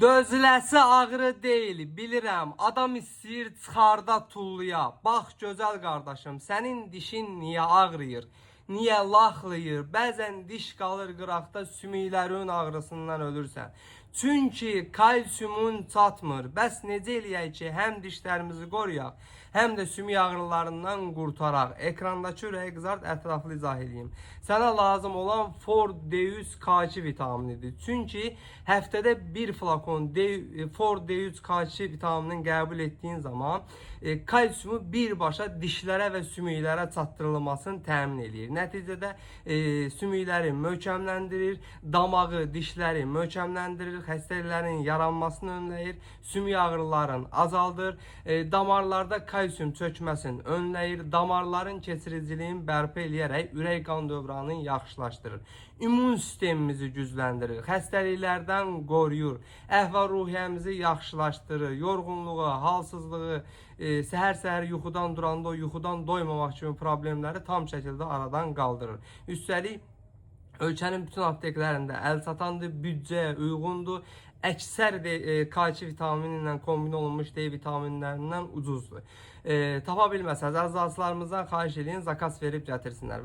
Dözüləsi ağrı deyil, bilirəm. Adam istəyir çıxarda tulluya. Bax gözəl qardaşım, sənin dişin niyə ağrıyır? Niyə laxlayır? Bəzən diş qalır qıraqda, sümüklərin ağrısından ölürsən. Çünki kalsiumun çatmır. Bəs necə eləyək ki, həm dişlərimizi qoruyaq, həm də sümük ağrılarından qurtaraq? Ekrandakı ürəyi qızart, ətraflı izah eləyim. Sənə lazım olan For D3 K2 vitaminidir. Çünki həftədə bir flakon For D3 K2 vitaminini qəbul etdiyin zaman kalsiumu birbaşa dişlərə və sümüklərə çatdırılmasını təmin eləyir. Nəticədə sümükləri möhkəmləndirir, damağı, dişləri möhkəmləndirir, xəstəliklərin yaranmasını önləyir, sümük ağrılarını azaldır, damarlarda kalsium çökməsini önləyir, damarların keçiriciliyini bərpa eləyərək ürək qan dövranını yaxşılaşdırır. İmmun sistemimizi gücləndirir, xəstəliklərdən qoruyur, əhval-ruhiyyəmizi yaxşılaşdırır, yorğunluğu, halsızlığı, səhər-səhər yuxudan duranda o yuxudan doymamaq kimi problemləri tam şəkildə aradan qaldırır. Üstəlik ölkənin bütün apteklərində əl satandır, büdcəyə uyğundur. Əksər K2 vitamini ilə kombin olunmuş D vitaminlərindən ucuzdur. Tapa bilməsəniz əczaçılarımızdan xahiş eləyin, zakaz verib gətirsinlər.